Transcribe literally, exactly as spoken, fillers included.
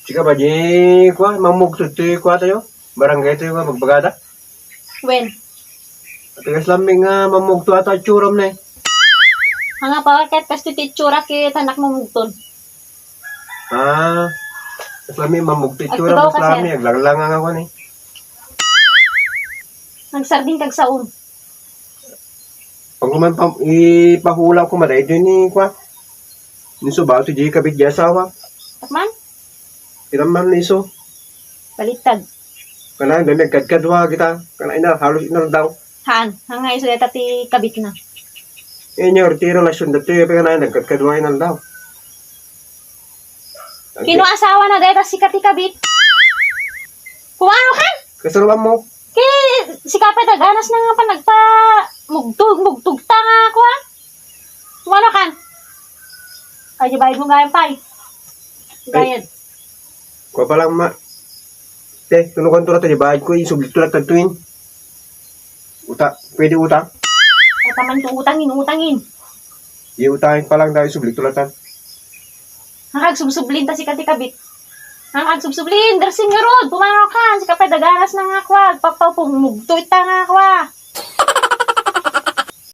Tika ba, di, kua, mamugto ti kua tayo? Barangay tayo, kua, magbagada? Wen. Ati kas lammi nga mamugto ata itsuram ne. Anga pa, ket kastoy ti itsura ket anak mo mugton. Ah, kas lammi mamugto itsuram, Agtugaw kas ka, sir. Lammi, aglanglangang ako ni. Nagsarding kag saon. Pagkuman pa, ipahulaw ko madaytoy ni, kua. Ni subaw ti di kabit di asawa. Takman? Iram man ni iso. Baliktad. Kana, dami agkadkadua kita. Kana ina, halos inaldaw. Haan, hanga iso dayta ti kabit na. Eh, nya, ti relasyon daytoy, kana, nagkadkadua inaldaw. Sino asawa na dayta sika ti kabit? Kumano kan? Kasaruan mo? Ki, sika pay daganas na nga pa nagpa-, mugtog, mugtog ta nga, kuan. Kumano kan? Ay, di bayad mo gayam pay. Ay. Bayad. Kua pa lang, ma. Te, kuno kanto na to, di bayad ko, isubli to lang tantuin. Uta, pwede utang? Ay, taman to utangin, utangin. Di utangin pa lang, dahil subli to lang tan. Ang agsubsublin ta sika ti kabit. Ang agsubsublin, darsing ngarud, pumanaw kan, sika pay daganas na nga kwag, papapumugto ita nga kwa.